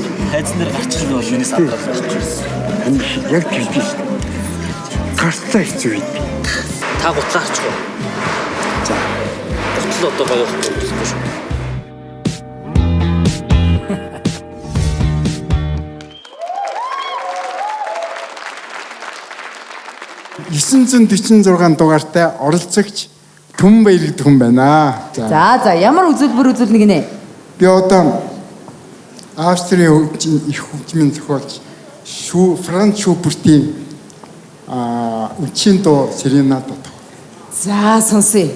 дээр тайзан дээр гарчих л бол миний сандрал байхгүй. Яг тэгж шин. Гарцаа хэцүү байд. Та гутлаа харчих уу? За. Гутал одоо гоё болохгүй шүү. 946 дугаартай оролцогч Түнбаяр гэдэг хүн байна. За. За, ямар үзүүлбэр үзүүлнэ гинэ? Би одоо Австрийн хөгжим их хөгжмийн зохиолч Шу Франц Шубертийн үчийн дуу серенада. За, сонсъё.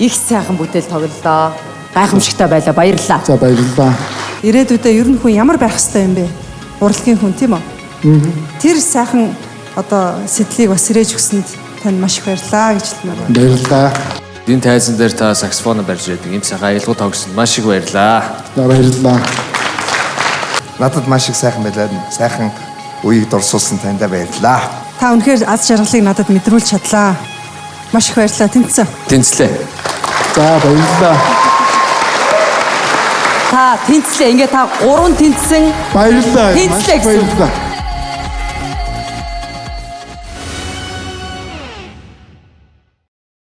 Их сайхан бүтээл тоглолоо. Гайхамшигтай байлаа. Баярлалаа. За, баярлалаа. Ирээдүйдээ ер нь хүн ямар байх ёстой юм бэ? Урлагийн хүн тийм үү? Тэр сайхан одоо сэтлийг бас сэрэж өгсөнд танд маш их баярлалаа гэж хэлмээр байна. Баярлалаа. Энэ тайзан дээр та саксофон барьж ирээд ийм сайхан аялгау тогсонд маш их баярлалаа. За, баярлалаа. Надад маш их сайхан байлаа. Сайхан үеийг дурсуулсан таньда баярлалаа. Та үнэхээр аз жаргалыг надад мэдрүүлж чадлаа. Маш их баярлалаа. Тэнцсэн. Тэнцлээ. За, баярлалаа. Та тэнцлээ. Ингээ та 3 тэнцсэн. Баярлалаа. Тэнцлээ гэсэн. Баярлалаа.